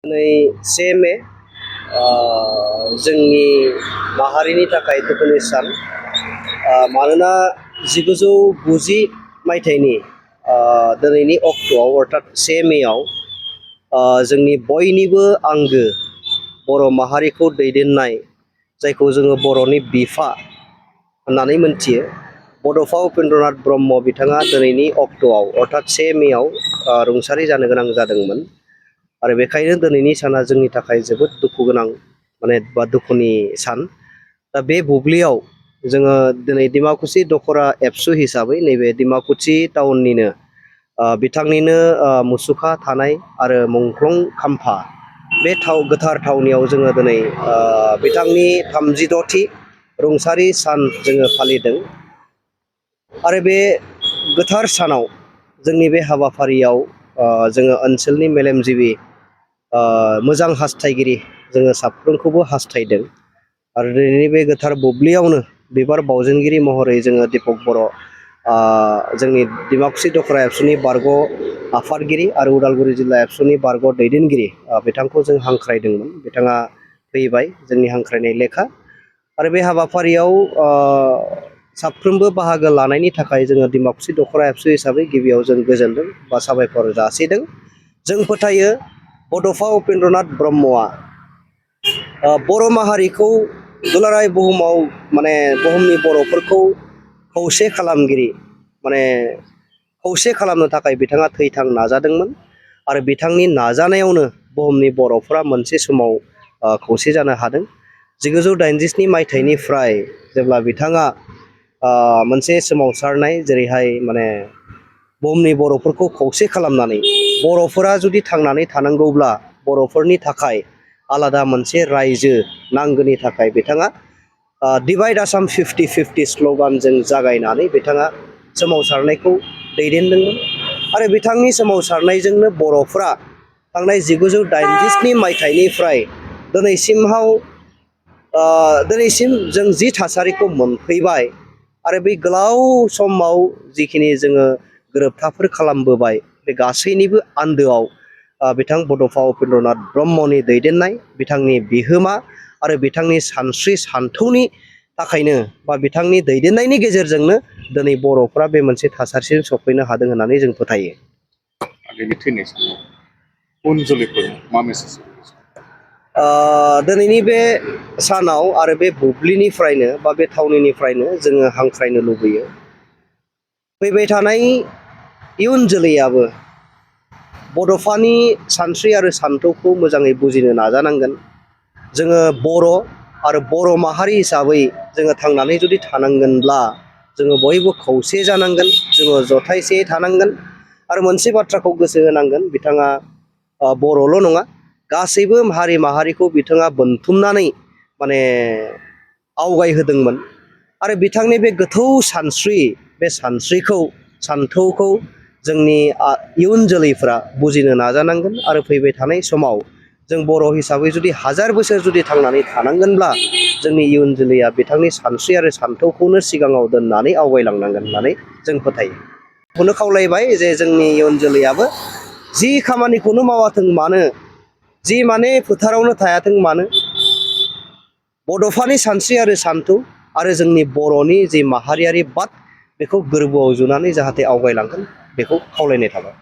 से मे जोंनि माहारिनि थाखाय दुखुनि सान मानोना 1990 मायथाइनि दिनैनि अक्ट'आव अर्थात 1 मेआव जोंनि बयनिबो आंगो बर' माहारिखौ दैदेननाय जायखौ जोङो बर'नि बिफा होननानै मोनथियो बड'फा उपेन्द्रनाथ ब्रह्म बिथाङा दिनैनि अक्ट'आव अर्थात 1 मेआव रुंसारि जानो गोनां जादोंमोन। आरो बेखायनो दिनैनि साना जोंनि थाखाय जोबोद दुखु गोनां बा दुखुनि सान। दा बे बुब्लियाव जोङो दिनै डिमाकुसि दख'रा एबसु हिसाबै नैबे डिमाकुसि टाउननिनो बिथांनिनो मुसुखा थानाय आरो मुंख्लं खाम्फा बे गोथार थावनियाव जोङो दिनै बिथांनि 36थि रुंसारि सान जोङो फालिदों। आरो बे गोथार सानाव जोंनि बे हाबाफारियाव जोङो ओनसोलनि मेलेमजिबि मोजां हास्थायगिरि जोङो साफ्रोमखौबो हास्थायदों। आरो दिनैनि बे गोथार बुब्लियावनो बिबार बावजेनगिरि महरै जोङो दीपक बर' जोंनि डिमाकुसि दख'रा एबसुनि बारग' आफादगिरि आरो उदालगुरि जिल्ला एबसुनि बारग' दैदेनगिरि बिथांखौ जों हांख्रायदोंमोन। बिथाङा फैबाय जोंनि हांख्रायनाय लेखा। आरो बे हाबाफारियाव साफ्रोमबो बाहागो लानायनि थाखाय जोङो डिमाकुसि दख'रा एबसु हिसाबै गिबियाव जों गोजोनदों बा साबायखर जासिदों। जों फोथायो बड'फा उपेन्द्रनाथ ब्रह्मआ बर' माहारिखौ दुलाराय बुहुमाव बुहुमनि बर'फोरखौ खौसे खालामगिरि खौसे खालामनो थाखाय बिथाङा थैथां नाजादोंमोन। आरो बिथांनि नाजानायावनो बुहुमनि बर'फोरा मोनसे समाव खौसे जानो हादों। 1987 मायथाइनिफ्राय जेब्ला बिथाङा मोनसे सोमावसारनाय जेरैहाय बुहुमनि बर'फोरखौ खौसे खालामनानै बर'फोरा जुदि थांनानै थानांगौब्ला बर'फोरनि थाखाय आलादा मोनसे रायजो नांगौनि थाखाय बिथाङा डिभाइड आसाम 50-50 स्ल'गानजों जागायनानै बिथाङा सोमावसारनायखौ दैदेनदोंमोन। आरो बिथांनि सोमावसारनायजोंनो बर'फ्रा थांनाय 1987 मायथाइनिफ्राय दिनैसिम जों जि थासारिखौ मोनफैबाय आरो बे गोलाव समाव जिखिनि जोङो गोरोबथाफोर खालामबोबाय बे गासैनिबो आन्दोआव बिथां बड'फा उपेन्द्रनाथ ब्रह्मनि दैदेननाय बिथांनि बिहोमा आरो बिथांनि सानस्रि सानथौनि थाखायनो बा बिथांनि दैदेननायनि गेजेरजोंनो दिनै बर'फ्रा बे मोनसे थासारिसिम सफैनो हादों होननानै जों फोथायो। दिनैनि बे सानाव आरो बे बुब्लिनिफ्रायनो बा बे थावनिनिफ्रायनो जोङो हांख्रायनो लुबैयो फैबाय थानाय इयुन जोलैयाबो बड'फानि सानस्रि आरो सानथौखौ मोजाङै बुजिनो नाजानांगोन। जोङो बर' आरो बर' माहारि हिसाबै जोङो थांनानै जुदि थानांगोनब्ला जोङो बयबो खौसे जानांगोन, जोङो जथायसेयै थानांगोन। आरो मोनसे बाथ्राखौ गोसो होनांगोन, बिथाङा बर'ल' नङा गासैबो हारि माहारिखौ बिथाङा बोनथुमनानै आवगायहोदोंमोन। आरो बिथांनि बे गोथौ सानस्रि बे सानथौखौ जोंनि इयुन जोलैफ्रा बुजिनो नाजानांगोन। आरो फैबाय थानाय समाव जों बर' हिसाबै जुदि 1000 बोसोर जुदि थांनानै थानांगोनब्ला जोंनि इयुन जोलैया बिथांनि सानस्रि आरो सानथौखौनो सिगाङाव दोननानै आवगायलांनांगोन होननानै जों फोथायो। बेखौनो खावलायबाय जे जोंनि इयुन जोलैयाबो जि खामानिखौनो मावाथों मानो, जि फोथारावनो थायाथों मानो, बड'फानि सानस्रि आरो सानथौ आरो जोंनि बर'नि जि माहारियारि बाद बेखौ गोरबोआव जुनानै जाहाथे आवगायलांगोन बेखौ खावलायनाय थाबाय।